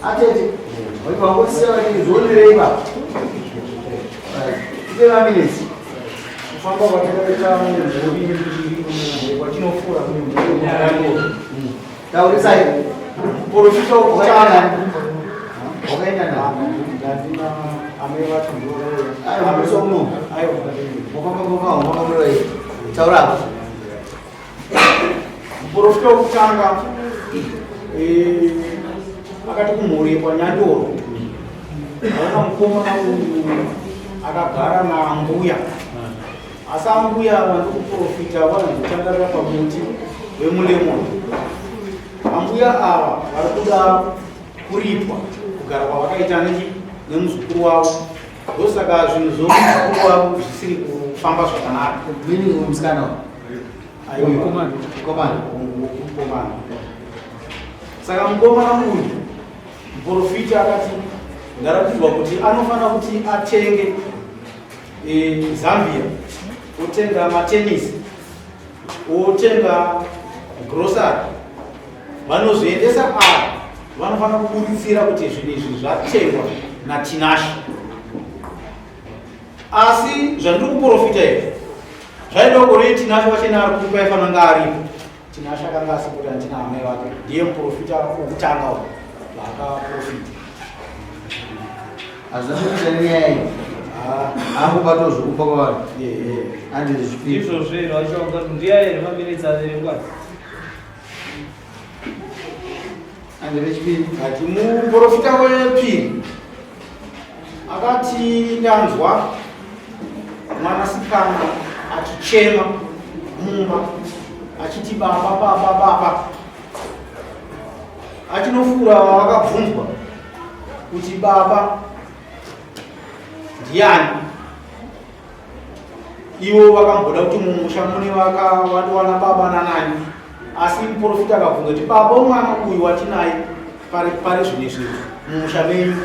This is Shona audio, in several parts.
Atete, vangosiya vachizvionerei va Minutes. Kufamba kwatakaita mumhuri kwatinofura mumhuri. Taurisai. Muprofita wokutanga Wakaenda nani? Ndandina amai vacho Aiwa, musa uno. Aiwa. Wakafamba wakafamba wakafamba. Taura. Muprofita wokutanga eh, akati kumhuri yekwaNyandoro aona mukomana uyu akagara naambuya asi ambuya vandikuprofita vanozotandarira pamuti wemulemoni. Ambuya ava vari kuda kuripwa kugara kwavakaita nechi nemuzukuru wavo, ndosaka zvinhu zvomuzukuru wavo zvisiri kufamba zvakanaka. Meaning musikana. Aiwa, Mukomana. Mukomana. Saka mukomana uyu muprofita akati ndaratidzwa kuti anofanira kuti atenge Zambia, otenga matenisi, otenga grocery, vanozviendesa ava vanofanira kuburitsira kuti zvinhu izvi zvatengwa naTinashe. Asi zvandiri kuprofita izvi zvaida gore Tinashe wachena ari kupi aifanira kunge aripo. Tinashe akanga asipo kuti andina amai vake, ndiye muprofita wokutanga uyu vaakaprofita. Hazvina kuita nenyaya iyi. Angobatwa zvekupa kwavanhu. Andizvipiri. Izvozvo here vacho ndiya here maminitsi averengwa? Andivechipiri. Ati muprofita wepiri akati ndanzwa mwanasikana achichema mumba achiti baba baba baba, achinofura vakabvunzwa kuti baba ndiani. Ivo vakamboda kuti mumusha mune vakawandowana baba nanani, asi muprofita akabvunza kuti baba womwana uyu watinaye pari zvino izvi mumusha menyu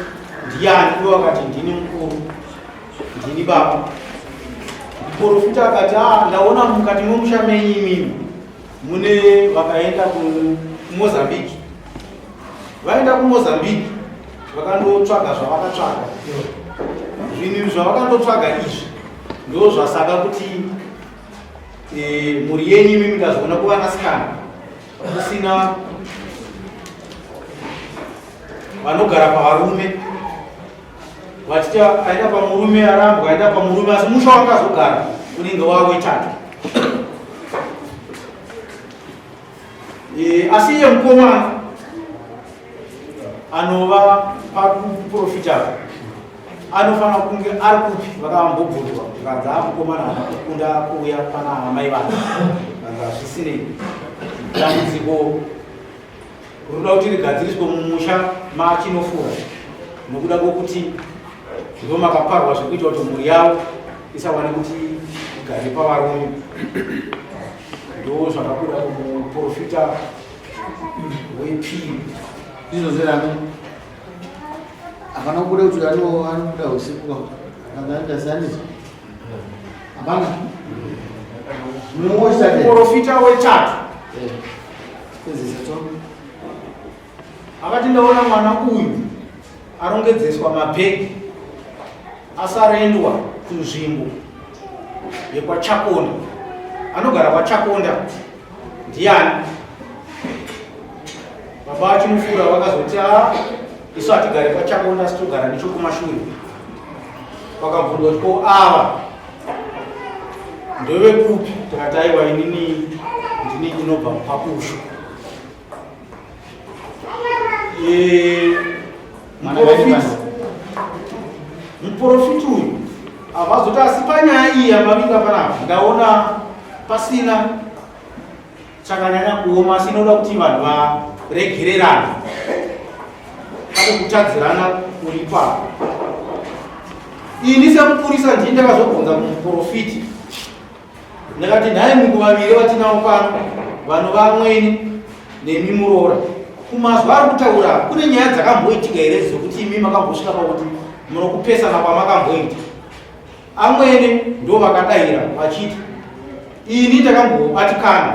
ndiani? Ivo vakati ndini mukuru, ndini baba. Muprofita akati a ndaona mukati memusha menyu imimi mune vakaenda kuMozambique. Vaenda kuMozambique vakandotsvaga zvavakatsvaga. Zvinhu zvavakandotsvaga izvi ndo zvasaka kuti mhuri yenyu imimi ndazoona kuvanasikana kusina vanogara pavarume, vachiti aenda pamurume arambwa, aenda pamurume, asi musha wakazogara unenge wawetatu. Asi iye mukomana anova pakuprofita anofanira kunge ari kupi? Vakambobvunzwa zvikanzi mukomana haana kukunda kuuya pana amai vake, vanzi hazvisinei, dambudziko rinoda kuti rigadziriswe mumusha machinofura nokuda kwokuti ndo makaparwa zvekuita kuti mhuri yavo isawane kuti igare pavarume. Ndo zvakabuda kumuprofita wepiri. Ndizvo zverano hapana kubuda kuti anobuda usiku kaandasanizvo hapana. Muprofita wetatu akati ndaona mwana uyu arongedzeswa mabhegi asarendwa kunzvimbo yekwaChakonda. Anogara kwaChakonda ndiani? Baba vachinofura vakazoti a isu hatigare kwaChakonda, asi togara nechokumashure. Vakabvunzwa kuti ko ava ndevekupi? Tikati aiwa, inini ndini ndinobva pakushu. Muprofiti uyu havazoti asi panyaya iyi yamavinga panapa ndaona pasina chakanyanya kuoma, asi inoda kuti vanhu varegererana pane kutadzirana kuri ipapo. Ini semupurisa ndini ndakazobvunza kumuprofiti, ndakati nhai mukuvaviri vatinavo pano vanova amwene nemi muroora, kumazwa ari kutaura kune nyaya dzakamboitika here dzekuti imi makambosvika pakuti munokupesana kwamakamboita? Amwene ndo vakadaira vachiti Ini ndakambobatikana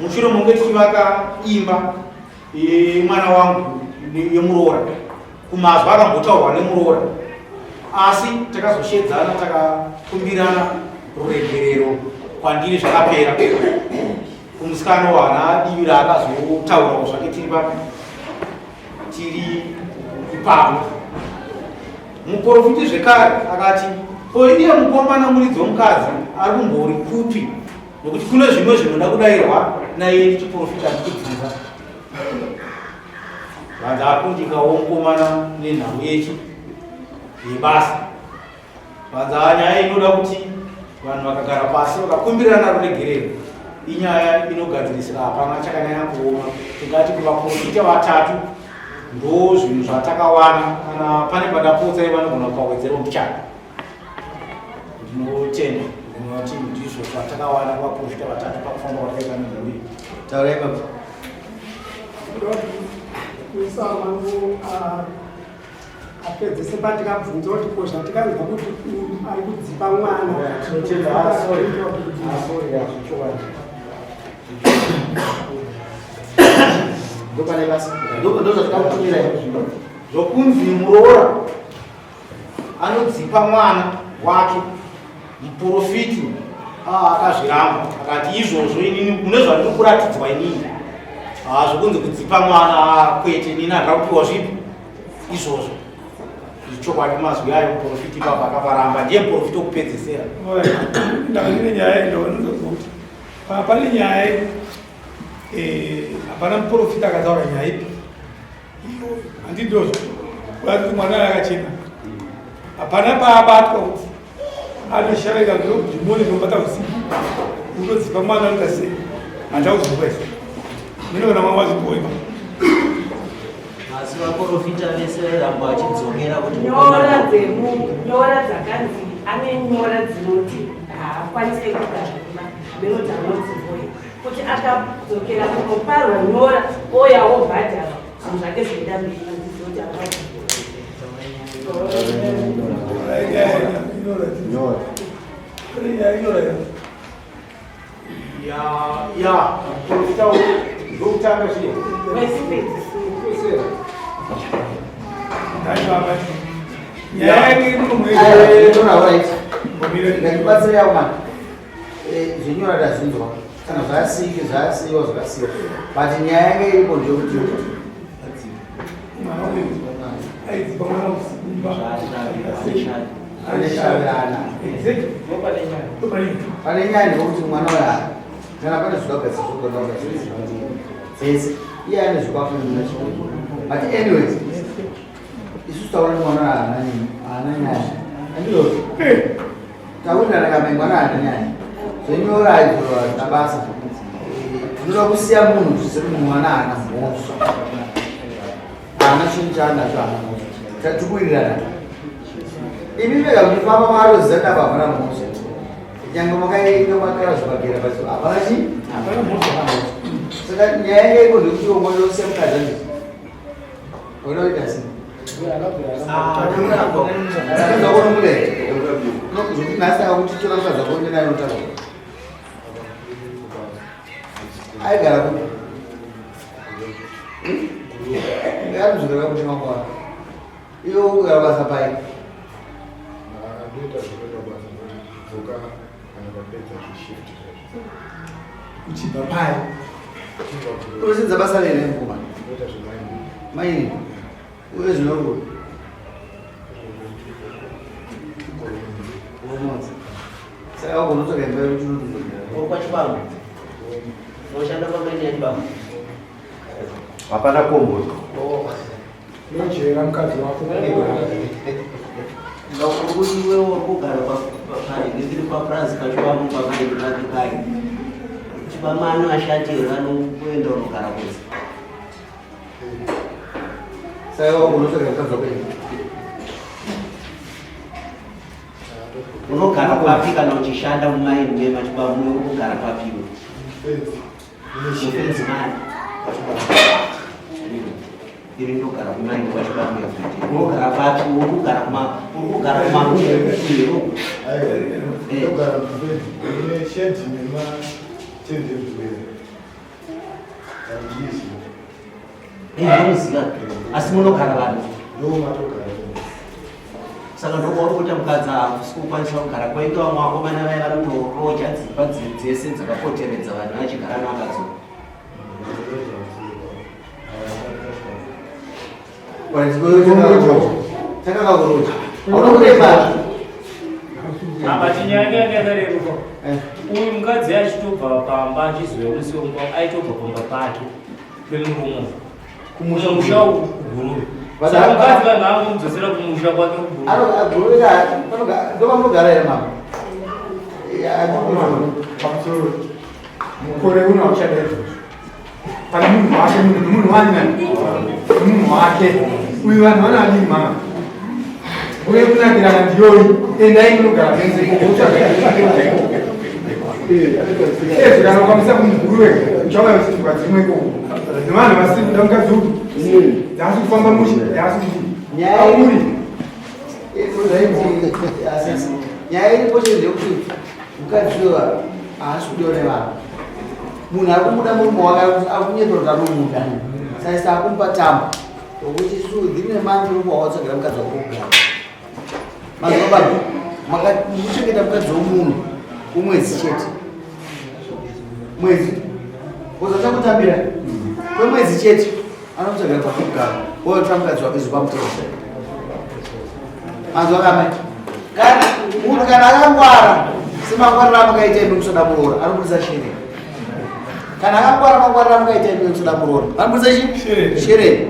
mushure monge tichivaka imba yemwana wangu yemuroora, kumazwa akambotaurwa nemuroora, asi takazoshedzana takakumbirana ruregerero kwandiri, zvakapera. Kumusikana wana divi raakazotaurawo zvake tiri papi, tiri ipapo. Muprofiti zvekare akati, ko iye mukomana muridzi womukadzi ari kumbori kupi? Nokuti kune zvimwe zvinoda kudairwa naiye ndichiprofita ndikubvunza. Vanzi akundikawo mukomana nenhau yechi yebasa. Vanzi nyaya inoda kuti vanhu vakagara pasi vakakumbirana ruregerero, inyaya inogadzirisika, hapana chakanyanya kuoma. Tingati kuvaprofita vatatu ndo zvinhu zvatakawana. Kana pane padapotsa vanogona kukawedzerawo mbichana. Ndinotenda, ndinoti ndizvo zvatakawana kuvaprofita vatatu pakufamba kwatakaita nenhau iyi. Taurai baba. Kuisa mangu apedzese patikabvunza kuti ko zvatikanzwa kuti uyu ari kudzipa mwana. Tinotenda. Ah, sorry. Ah, sorry, yeah, zvechokwadi. Ndopane basa, ndozvatikakutumira. Zvokunzi muroora anodzipa mwana wake, muprofiti akazviramba, akati izvozvo inini kune zvandiri kuratidzwa inini, zvokunzi kudzipa mwana kwete, inini handira kupiwa zvipi izvozvo. Ichokwadi mazwi ayo muprofiti ipapa akaparamba, ndiye muprofiti wokupedzesera. Ndakandine nyaya ndonzwa kuti pane nyaya, hapana muprofita akataura nyaya ipi, handindozvo kuti mwana akachena, hapana paabatwa kuti anoshavika dhimoni rinobata usiku unodzipa mwana anoita sei, handauzvipa izvo mine kana mwana wazvipoipa. Asi vaprofita vese vairamba vachidzokera kuti nyora dzemu nyora dzakanzi ane nyora dzinoti haakwanise kugara menoti anodzivoya kuti akadzokera kunoparwa nyora oya wobhadhara zvinhu zvake zvoenda mberi, andizoti. Nyora. Ya, muprofita ndokutanga zviye. Wesipedzisira. Nyaya yake Nyora, alright. Ngatibatsire yavo mani. Zvenyora tazinzwa, kana zvasiki zvasiyiwa zvakasiyiwa, but nyaya yanga iripo ndeyekuti mwana uyu aidzipa mwana usiku. Aneshavirana. Pane nyaya ndekuti mwana uyu kana pane zvikagadzira zvogona kugadzira dzese, iye ane zvikwafunina chii, but anyways isusu taura mwana haana nini, haana nyaya, andizvozvo? Taurirana kamai, mwana haana nyaya, zvenyora izvo hazvina basa. Tinoda kusiya munhu zvisiri mwana haana mhosva, haana chinhu chaanacho, haana mhosva, tatukuwirirana. Imi vega muchifamba makatoziva kuti apa hapana mhosva, nyange makainga makara zvibagera pasi, hapana chi Hapana mhosva. Saka nyaya yanga iko ndekuti ongoyosiya mukadzi andizvo oda kuita sei? Mukadzi wako unomuda here? Zvokuti nhasi akakuti tora mukadzi wako uende naye unotaura aigara kupi? Anozogara kuti mangwana iwe ukugara basa pai? Ndoita zvinoita basa, ndodzoka kana ndapedza zveshift zvacho. Uchibva pai? Unosenza basa rere mukoma? Ndoita zvemaini. Maini uye zvinoko unonzi saka ugonotsvaga imba yekuti unotozogara. Kwachibangu, unoshanda pamaini yachibangu? Hapana komboni. Nojera mukadzi wako. Ngakuti iwewe uri kugara ndiri papurazi pachibangu pamaini papi pai chibamano ashati here vanokuenda unogara kunze? Saka ugonotsvaga mukadzi wako imba. Unogara papi kana uchishanda mumaini memachibangu? Uri kugara papiwe? Fenzi. Mufenzi mani? Ini ndogara kumaini kwaChibamu everyday. Unogara papi? Uri kugara kuma uri kugara kumarumu ekukwiro. Ndogara kubed ine shed nematende everywhere. Handizi. Ndinoziva. Asi munogara vanhu. Ndomatogara. Saka ndokwauri kuita mukadzi hakusi kukwanisa kugara kwainge vamwe vakomana vaya vanotoroja dzimba dzese dzakapoteredza vanhu vachigara navakadzo. Apa chinyaya yanga yakareruka. Uyu mukadzi achitobva pamba achizouya musi wemba aitobva pamba pake pemurume. Kumusha musha uku kuGuruve. Saka mukadzi vanhu vangomudzosera kumusha kwake kuGuruve. Ndopamunogara here mama? Pamusoro. Mukore uno hauchada izvozvo. Pane munhu wake, munhu munhu wani nani? Munhu wake. Uyu vanhu vanadii mama? Uye kunakirana ndiyoyi. Endai munogara mese ikoko utsvaga ikoko. Ezvo kana ukamisa kumuguru wega, uchauya uchitukwa dzimwe ikoko. Nevanhu vasiri kuda mukadzi uyu. Dzasi kufamba mushe, dzasi kudii. Auri. Nyaya iripo chete ndeyekuti mukadzi uyo haasi kudiwa nevanhu. Munhu ari kumuda murume wake ari kunyepa kuti anomuda. Saka akumupa tambo wekuti isu within a month unokuwa watsvagira mukadzi wako kugara. Mazuva baba mukuchengeta mukadzi womunhu kumwedzi chete. Mwedzi. Wozachakutambira kwemwedzi chete. Anomutsvagira kwakugara wotora mukadzi wake zuva mutemo. Manzwa kamai? Kana munhu kana akangwara semangwariro amukaita imi musoda muroora anobudisa shereni. Kana akangwara mangwariro amukaita imi musoda muroora anobudisa chi? Shereni.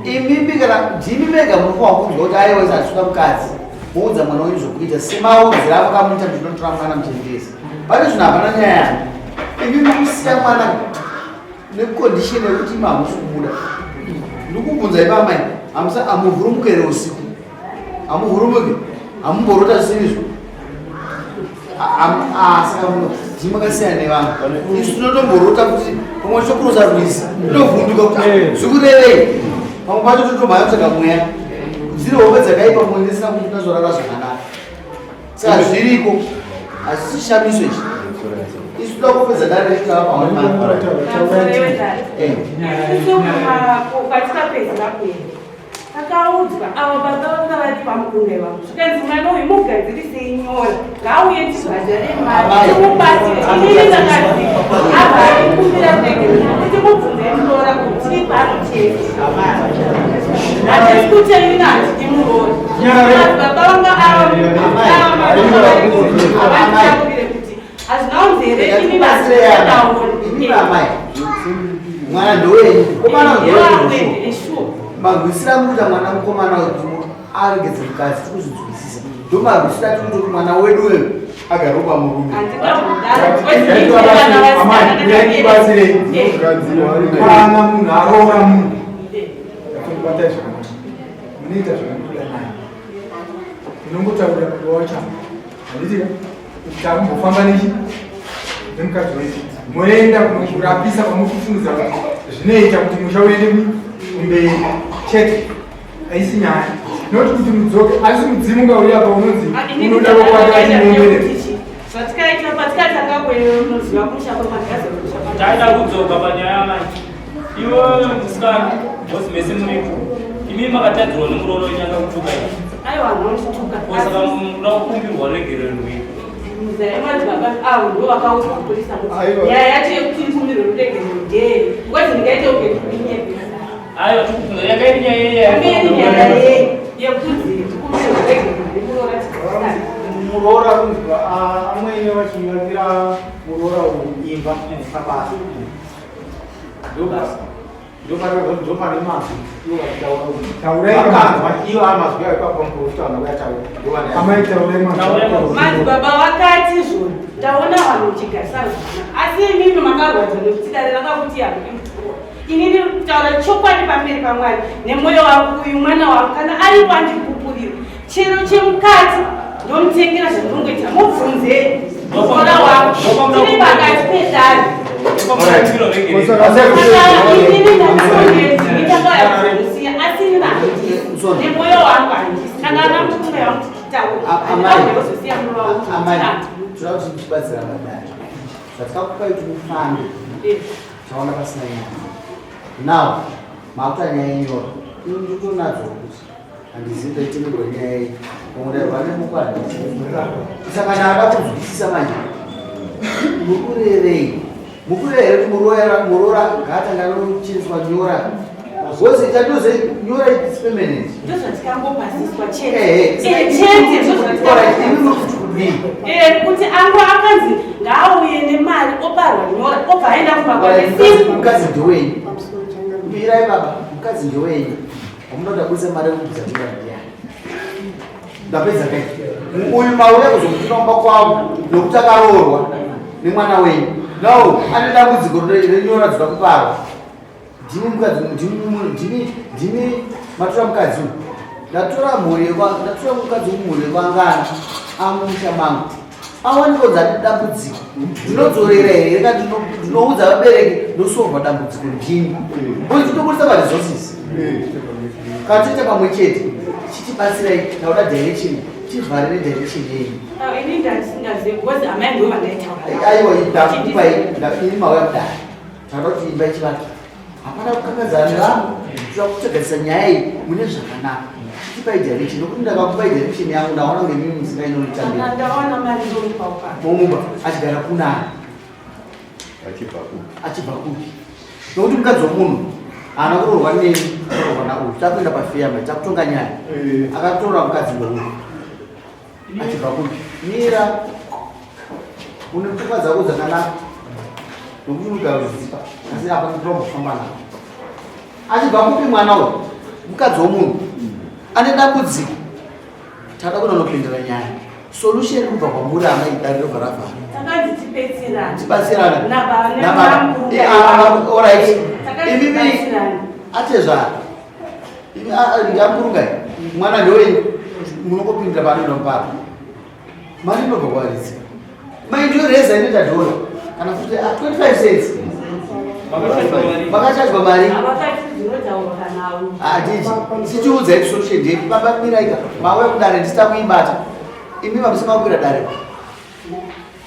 Imimi kana ndimi mega munofanira kunzwa kuti aiwa isa hatitoda mukadzi moudza mwana wenyu zvokuita semaudzira amakamuita kuti ndinotora mwana muchendesa. Pane zvinhu hapana nyaya. Imi mukusiya mwana necondition yekuti imi hamusi kubuda ndikubvunza ipa amai hamusa hamuvhurumuke here usiku hamuvhurumuke hamumborota zvisiri izvo saka muno ndimi makasiyana nevanhu isu tinotomborota kuti pamwe tokurosa rwizi tinovhunduka kuti eh. zvikurevei pamwe pacho totomhanya kutsvaga mweya dziri hope dzakaipa mwe ndisina kuti ndazorara zvakanaka Saka zviriko asi chishamiso ichi isu toda kupedza dare redu tava pamwe patikapedza kuenda takaudzwa avo baba vanga vari pamukunda ivavo zvikanzi mwana uyu mugadzirisei nyora ngaauye tibhadhare mari timubatsire inini ndakati abva atikumbira kuregerera kuti mubvunze muroora kuti tiri pano chete hatisi kuti inini hatidi muroora baba vanga ava havanditaurire kuti hazvina kunzi here imi vaatauri mwana ndowenyu mukomana ndowenyu marwisira mukuita mwana mukomana aregedze mukadzi tikuzvinzwisisa ndomarwisira tikuti kuti mwana wedu uyu agare pamurume kana munhu aroora munhu batai zvakanaka munoita zvakamuda naye munongotaurira baba wacho handitika kuti takumbofamba nechi nemukadzi wechi moenda kunokurapisa kwamukufungidzira kuti zvinoita kuti musha uende kumberi chete haisi nyaya not kuti mudzoke asi mudzimu ngauya apa unonzi unoda vokwake achimuomberera zvatikaita patikatanga kunoziva kumusha kwemagazi taida kudzoka panyaya manje iwe musikana bosi mese muripo imi makatadzirwa nemuroora wenyu akakutuka iyi aiwa anondituka saka munoda kukumbirwa regerero rwei madzibaba avo ndo vakaudzwa kupurisa nyaya yacho yekuti ndikumbirwe ruregerero ndeye ngozi ndingaite kunge ndikunyepesa aiwa tikubvunza yanga iri nyaya yanga iri nyaya yei yekuti tikumbirwe ruregerero nemuroora tigarisane muroora kunzwa amwene vachivakira muroora uyu imba pabasa ndobasa ndopane mazwi ivo vachitaura vakanzwa ivo amazwi ayo ipapo muprofita vanhu vayataura amai taurai madzibaba vakati zvona ndaona vanhu muchigarisana zvakanaka asi imimi makarwadza nekuti dare rakakuti hamudi mutorwa inini kutaura chokwadi pamberi pamwari nemwoyo wangu uyu mwana wangu kana aripo andipupurira chero chemukati ndomutengera zvandinongoita mubvunzei mukora wangu tiri pakati pedare inini ndakasongezi mitanga Amai, toda kuti tibatsira vadare. Zvatikakupai kuti mufambe. Taona pasina nyaya. Now, makuta nyaya yenyora. Ini nditonadzo kuti handizivi ndaitemerwa nyaya iyi. Pamwe vane mukwana. Saka ndada kunzwisisa manje. Mukurerei? Mukureva here kuti muroora muroora ngaatanga anochiniswa nyora. Wose chandose nyora it's permanent. Ndozvatikangopasiswa chete. Eh, eh chete ndozvatikangopasiswa. Eh, kuti ango akanzi ngaauye nemari oparwa nyora obva aenda kumba kwake. Mukadzi ndewenyu. Mirai baba, mukadzi ndewenyu. Wamunoda kuisa mari yekubvisa nyora ndiyani? Ndapedza kai. Uyu mauya kuzomutora kumba kwavo nokuti akaroorwa nemwana wenyu. No, ane dambudziko renyora dzoda kuparwa. Ndimi mukadzi, ndimi ndimi matora mukadzi uyu. Ndatora mhuri yekwa, ndatora mukadzi mhuri yekwangana amusha mangu. Awanikwa dzati dambudziko. Ndinodzorera here kana ndinoudza vabereki ndosolva dambudziko ndini. Because tinoburitsa ma resources. Kana toita pamwe chete chitibatsirai tauda direction tivharire direction yenyu. Ini ndasingazivi because amai ndivo vandaitaura. Aiwa ndakupai ini mauya kudai. Tauda kuti imba ichivake. Hapana kukakadzana nevanhu. Toda kutsvagadzisa nyaya iyi mune zvakanaka. Chitipai direction nokuti ndakakupai direction yangu ndaona kunge mimi musingainonitambira. Ndawana mari ndomupa upa. Momupa achigara kunani? Achibva kupi? Achibva kupi? Nokuti mukadzi womunhu haana kuroorwa neni, akaroorwa nauyu. Takuenda pafeya manje, takutonga nyaya. Akatora mukadzi weuyu. Achibva kupi? Mira. Une pfungwa dzako dzakanaka. Nokuti unogara uchidzipa. Asi apa ndinombofamba nako. Achibva kupi mwana uyu? Mukadzi womunhu. Ane dambudziko. Tada kunonopindira nyaya. Solution kubva kwamuri amai dare robva ravhara. Takanzi tibetserane. Tibatsirane. Nababa Nababa. Alright. Imimi atezvara. Imi ndamburunga. Mwana ndewenyu. Munongopindira panoenda mupara. Mari inobva kwaridzi. Mai ndiyo reza inoita dhora. Kana futi 25 cents. Makachajwa mari. Havakaiti zvinotaurwa navo. Hatiji. Tichiudza ipi solution ndepi. Baba miraika. Mauya kudare ndisita kuibata. Imi mamusi makwira dare.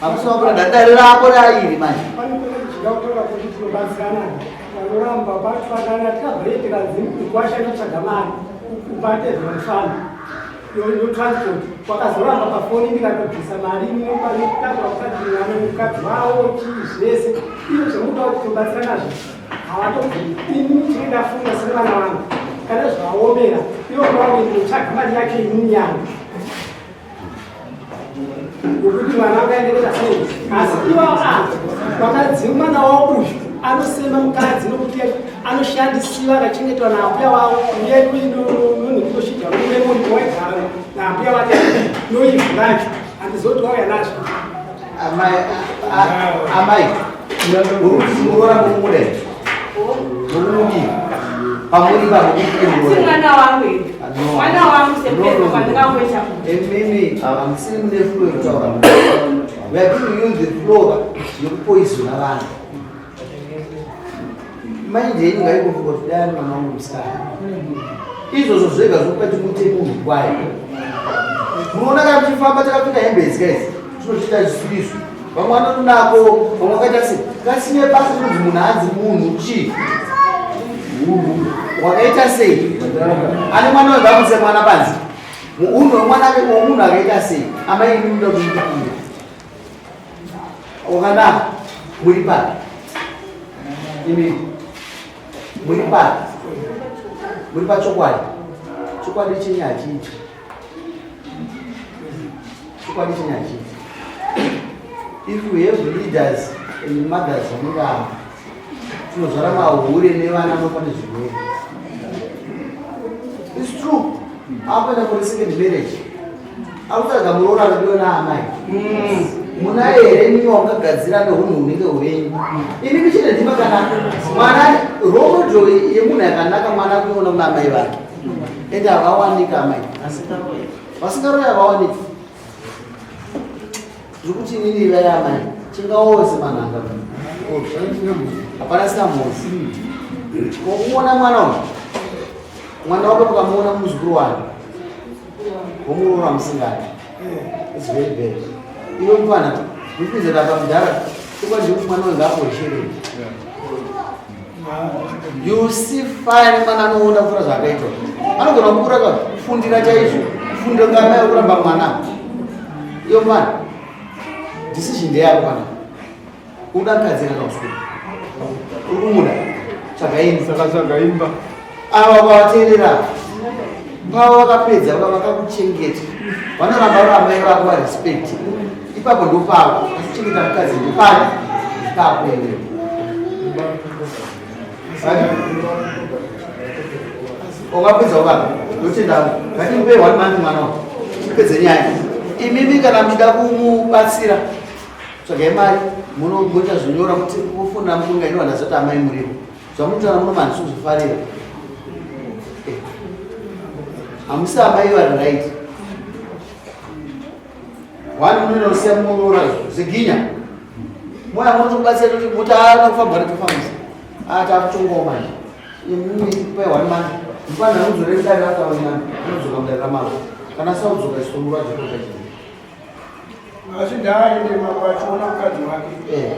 Mamusi makwira dare. Dare rako rairi manje. Pane kuda kutaura kuti tinobatsirana vanoramba vachifanana tikabvire tikanzi mukwasha inotsvaga mari ubate zvinofana yotransport wakazoramba pafoni ndikatobvisa mari inopanetaura kusati mwana mukadzi wavo chii zvese iyo zvamuda kuti tobatsiranazvo havatobvumi ini chine ndafunga semwana wangu kana zvaomera ivo vangu ndinotsvaga mari yacho inini yangu yokuti mwana angaenderera sei asi ivo ava vakadzi mwana wavo uyu anosema mukadzi nokuti anoshandisiwa akachengetwa naambuya wavo uye nonhikosvija murume munhu waigara naambuya wake noivhu racho handizoti wauya nazvo. Amai, amai, uri muroora mumuda here? Murumudii? Pamuri ipapo Asi mwana wangu here? Mwana wangu sepedza kwandingangoita. Imimi hamusiri mune flow yekutaura. We are giving you the flow yekupoizona vanhu. Mind yenyu ngaingofunga kuti dai ari mwana wangu musikana. Izvozvo zvega zvokupa kuti muite munhu kwaye. Munoona kana tichifamba takapfeka hembe idzi guys, tinozviita zvisiriizvo. Vamwe vanonako, vamwe vakaita sei. Kasine basa rinonzi munhu hanzi munhu chii? Wakaita sei? Ane mwana webamuse mwana panze. Unhu wemwana wemunhu akaita sei? Amai imi munoda kuti mupinde. Wakanaka muri papi? Imi muri papi? Muri pachokwadi. Chokwadi chenyu hachiiti. Chokwadi chenyu hachiiti. If we have leaders and mothers vanenge ava, tinozvara mahure nevana vanofa nezvirwere. It's true. Akuenda kuri second marriage. Akutsvaga muroora anodiwa naamai. Munaye here mimi wamukagadzira nehunhu hunenge hwenyu. Imi michine ndima kana mwana role model yemunhu yakanaka mwana kuiona kuna amai vake. Ende havawanika amai. Vasingaroyi havawaniki. Zvekuti inini ivai amai. Chingaose manhanga. Hapana sina mhozi. Kokuona mwana uyu. Mwana wako mukamuona muzukuru wake. Womuroora musingadi. It's very bad. Iwe mfana, ndipinze rapa mudhara. Chokwadi ndekuti mwana uyu ngaaporesherei. You see fire mwana anoona kupfuura zvaakaitwa. Anogona kukura ka kufundira chaizvo. Kufundira kunga amai kuramba mwana. Iyo mwana. Decision ndeyako mwana. Uda mukadzi kana usiku. Uri kumuda. Tsvaga imba. Saka tsvaga imba. Ava vateerera. Pavo vakapedza vakakuchengeta. Vanoramba vari amai vako varespect. Ipapo ndopavo. Asi kuchengeta mukadzi ndopani. Ipapo iwewe. Wakapedza uvaka. Ndotenda. Ngatimupe one month mwana wako. Tipedze nyaya. Imimi kana muchida kumubatsira tsvagai mari munogoita zvinyora kuti kufunda mukunga ino vanhu vasati amai muripo zvamunotaura muno manhu sizvifarira eh. hamusi amai vari right one munoenda kusiya muroora zviginya moya munotobatsira toti moti aana kufamba netofambisa atakutongawo manje imimi pai one month mufana udzore dare rakaona anodzoka mudare ramavo kana asina kudzoka chitomurwa jekokachii Asi ndaaende mambo achiona mukadzi wake. Eh.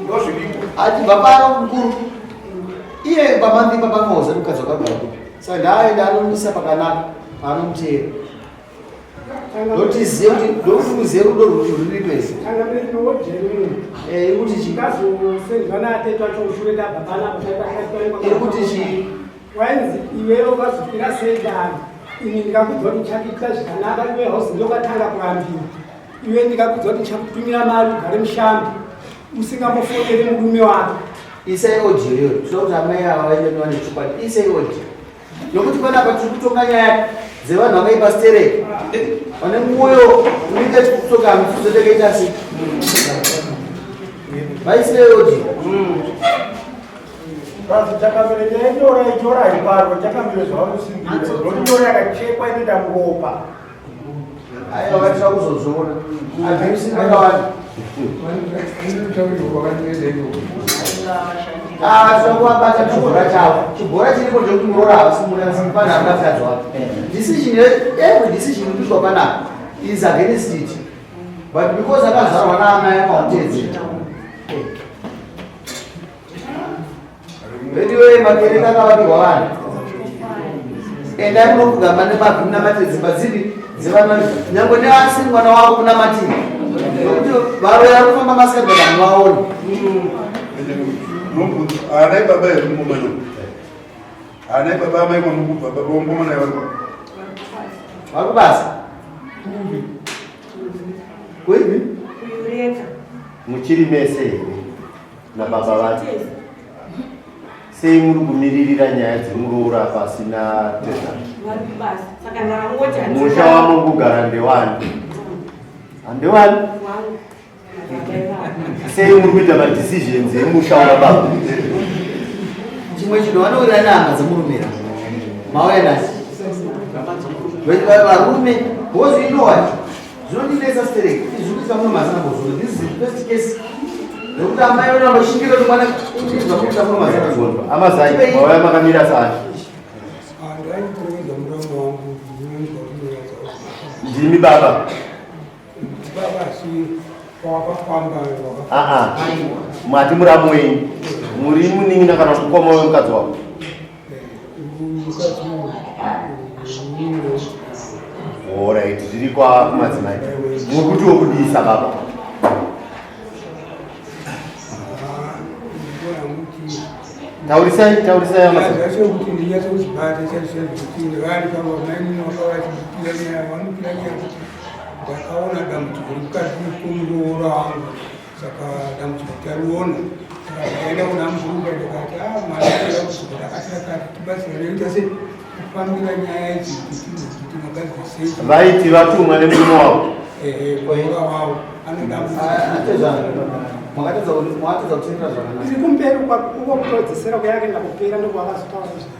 Ndozviripo. Achibva pano mukuru. Iye pamambi papangoza mukadzi wakagara kupi. Saka ndaaende anomisa pakanaka paanomuteera. Ndotizive kuti ndofuzive rudo rwuti rwuri pese. Eh, iri kuti chii? Iri kuti chii? Wainzi iwewe ukazopira sei dare ini ndikakudza kuti ndichakuitira zvakanaka iwe hauzi ndokatanga kurambiwa iwe ndikakudza kuti ndichakutumira mari ugare mushambi usingambofoneri murume wako. Isai audio iyoyo tinoda kuti amai ava vaende vane chokwadi. Isai audio nokuti panapa tiri kutonga nyaya dzevanhu vakaipa stereki vane mwoyo unenge tikutoka mituzo takaita sei vaisei audio. Vanzi chakamire chainyora ichora haiparwe chakamire zvavanosingira nokuti nyora yakachekwa inoenda muropa. Aiwa vatira kuzozviona. Abuse vakawanda. Ah, zvakuvabata chibhora chavo. Chibhora chiripo ndechekuti muroora havasi muda pana hamuna mukadzi wake. Decision every decision iri kuitwa panapa is against it. But because akazvarwa naamai akamuteedzera. Veduwe makereke akavakirwa vanhu. Endai munopfugama nemabvi munamate dzimba dzipi dzevana nyangwe neasiri mwana wako munamatire nokuti varoya vari kufamba masikati but hamuvaoni. Anai baba here mukomana? Anai baba amai kwamukubva baba womukomana vari kwa? Vari kubasa. Kuipi? Muchiri mese here? nababa vacho sei muri kumiririra nyaya dzemuroora pasina tezvara musha wamuri kugara ndewani handewani sei muri kuita madecisions emusha wababa chimwe chinhu vanowirirana hama dzemurumira mauya nasi varume because you know what Zvinondinetsa stereki kuti zviri kuita muno mazana bozoro. This is the first case. Nekuti amai vedu vamboshingira kuti mwana izva kuita muno mazana bozoro. Amazai, mauya makamira saani. Ndimi baba. Aa, mati muramu wenyu. Muri munin'ina kana mukoma wemukadzi wako. Alright, zviri kwa kumadzimai. Muri kuti wokudisa baba. Taurisai, taurisai amazai. Zvacho kuti ndinyatso kuzvibata chaizvo kuti vari pavo mai wanga vachipira nyaya vanopira nyaya kuti ndakaona dambudziko remukadzi wemuroora wangu saka dambudziko tariona saka ndikaenda kuna murume ndikati a ah, mwana dambudziko rakati rakati tibatsirane ita sei kufambira nyaya idzi kuti tingagadzire sei vaiti vatumwa nemurume wavo ehe murume wavo anoda makatadza kuteerera zvakanaka iri kumberi uko kutodzesera kuyakaenda kupera ndokwakazotaura izvi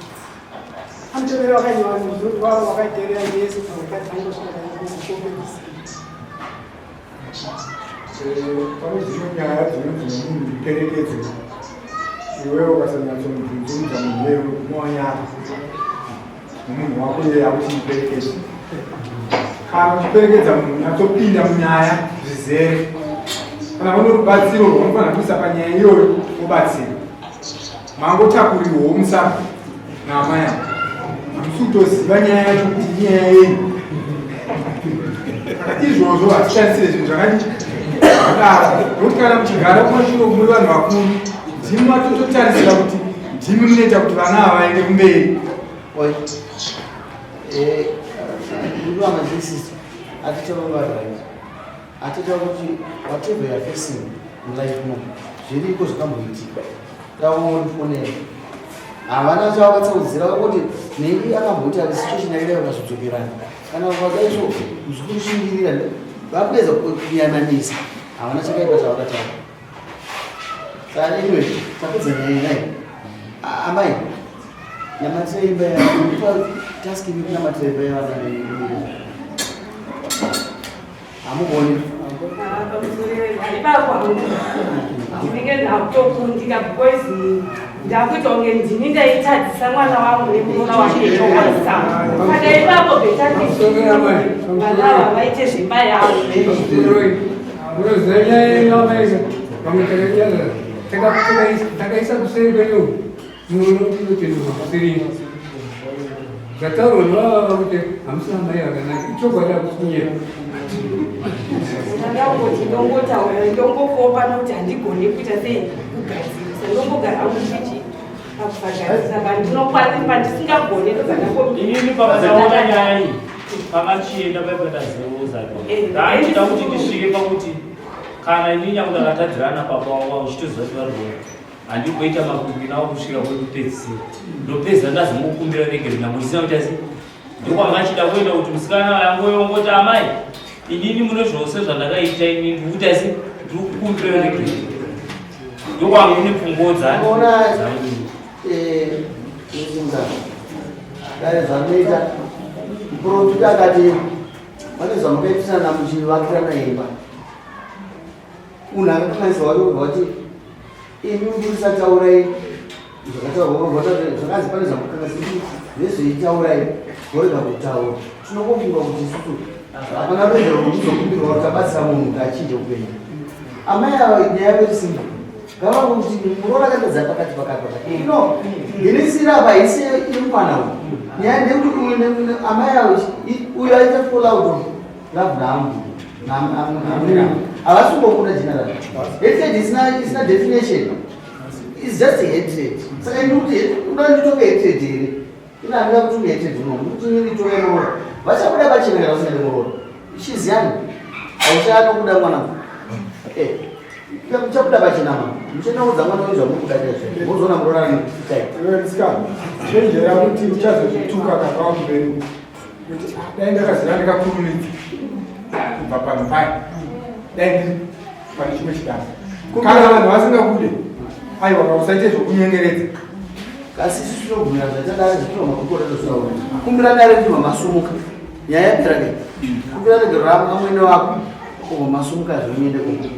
anotevera vakanyora muzuri wavo vakaiterera yesu pakadzangosvika kupedzisira Pane dzimwe nyaya dzinonzi nemunhu ndiperekedze iwewe ukasanyatsomubvunzurudza munhu iyeyo unowanyara nemunhu wako iyeye akuti ndiperekedze. Kana uchiperekedza munhu nyatsopinda munyaya zvizere. Zvizere. Kana une rubatsiro rwaunofanira kuisa panyaya iyoyo wobatsira. Mangotakurirwawo musaga naamai avo. Hamusi kutoziva nyaya yacho kuti inyaya yei. Saka izvozvo hatitarisire zvinhu zvakadii zvakadaro. Nokuti kana muchigara kumashure muri vanhu vakuru ndimi matototarisira kuti ndimi munoita kuti vana ava vaende kumberi. Oi. Eh, Ateta kuti whatever you are facing in life no zviriko zvakamboitika taondifonera havana chavakatsaudzira vakuti nei akamboita situation yakadai vakazodzokerana kana vakadai so muzukuru shingirira vakuedza kuyananisa havana chakaipa chavakataura saka anyway tapedza nyaya inai amai namatira imba yava task yekunamatira imba yavana venyu hamugoni ipapo ndinenge ndakutokundika because ndakuita kunge ndini ndaitadzisa mwana wangu nemuroora wake chokwasa saka ipapo betativana ava vaite zvimba yavo unoziva nyaya yenyamaisa vamwe takaisa kuseri kwenyu Munotenderwa kuseri zvataurwa nevavava kuti hamusina mai vakanaka ichokwadi hakusi kunyepa. Ndangoti ndongotaura ndongokopa nokuti handigoni kuita sei kugadzirisa ndongogara hangu ndichi pakusagadzirisa pandinokwanisa pandisingagoni ndobva ndangomini pamataura nyaya iyi pamachienda paipatazeoza ndaachida kuti ndisvike pakuti kana inini yangu ndakatadzirana baba wavo uchitoziva kuti vari kuona handimboita makwikwi nawo kusvika kwekupedzisira ndopedza ndazongokumbira regere ndambochisina kuti asi ndokwanga achida kuenda kuti musikana yangoyongoti amai inini mune zvose zvandakaita inini ndikuti asi ndikukumbira regere ndokwanga une pfungo dzangu dare zvanoita muprofita akati pane zvamukaitisana muchivakirana imba Munhu akakanganisa wake obva wati imi mupurisa taurai zvakataurwa zvakanzi pane zvamukanganisa nezveitaurai vorega kutaura tinongofunga kuti isusu hapana rwendo rwekuzokumbirwa kuti tabatsira munhu kuti achinje upenyu amai ava nyaya very simple ngavakuti muroora akatadza pakati pakati pakati no ginisira apa isi imukwana uyu nyaya ndeyekuti uyu amai ava uyu aita fall out of love naambuya havasi kungokuda general hatred isina definition is just a hatred saka ini kuti uda nditonge hatred here ina handida kutonge hatred uno ndikuti ini nditonge muroora vachabuda pachena kana usingade muroora she's young hauchanokuda mwana eh, muchabuda pachena ma muchanoudza mwana wenyu zvamukuda chaizvo mozoona muroora anokuitai chenjera kuti uchazozvituka kana wakumberi kuti ah, dai ndakaziva ndikakurumidza kubva pano paya dai ndiri pane chimwe chidaro kana vanhu vasingakude aiwa kausaite zvokunyengeredza kasi isu tinobvumira zvatadare zvitinoma kukora tosaura kumbira dare ndinoma masumuka nyaya yapera ke kumbira regero rako amwene wako obva masumuka zvonyende kumba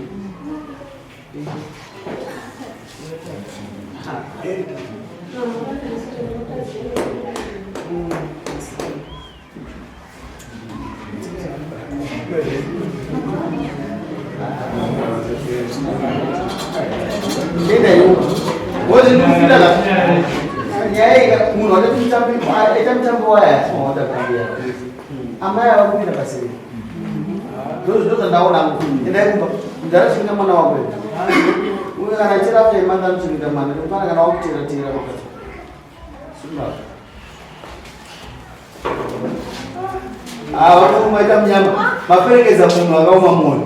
Munhu aita mutambo waya amai ava kupinda pasiri ndozvandaona endai kumba mudhara chengeta mwana wako uye kana achera after a month anochengeta mwana ndikufana kana wakutera tera pakati vakumaita munyama maperekedza munhu akaoma mwoyo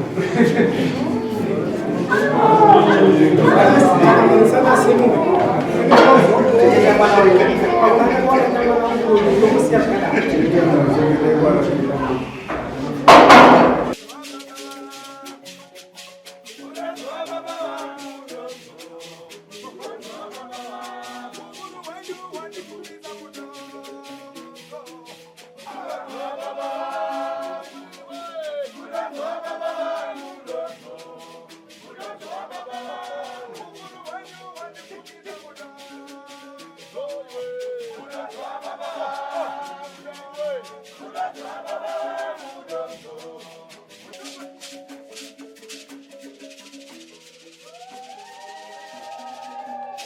Thank you.